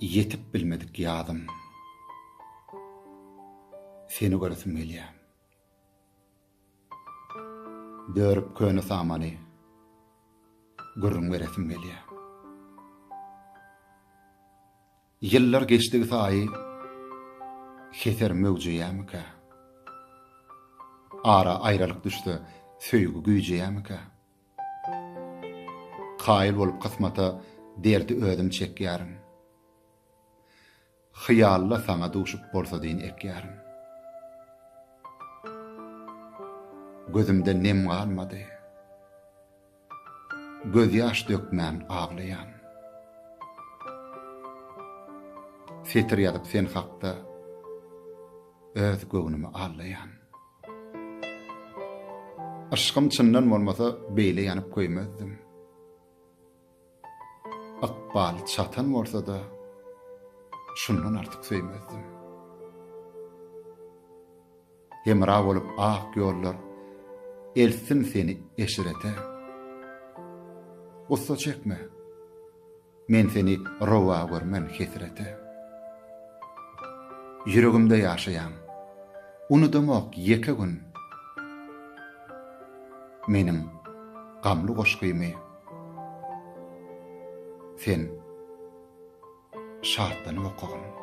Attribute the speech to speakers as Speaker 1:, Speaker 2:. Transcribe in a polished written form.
Speaker 1: Ýetip bilmedik ýazym. Seni göresim gelýär. Dörüp köne samany gürrüň beresim gelýär. Ýyllar geçdigi saýy heser möwjeýärmikä? Ara aýralyk düşse söýgi güýjeýärmikä? Kaýyl bolup kysmata derdi özüm çekýärin. Hyýalda saňa duşup bolsadyn ekýärin. Gözümde nem galmady. Gözýaş dökmän aglaýan. Setir ýazyp sen hakda öz göwnümi aldaýan. Yşgym çyndan bolmasa beýle ýanyp köýmezdim. Ykbal çatan bolsa-da şundan artyk söýmezdim. Hemra bolup ak ýollar eltsin seni eşrete. Gussa çekme. Men seni rowa görmen hesrete. Ýüregimde ýaşaýaň. Unudamok ýeke gün. Meniň gamly goşgymy sen şatlanyp okagyn.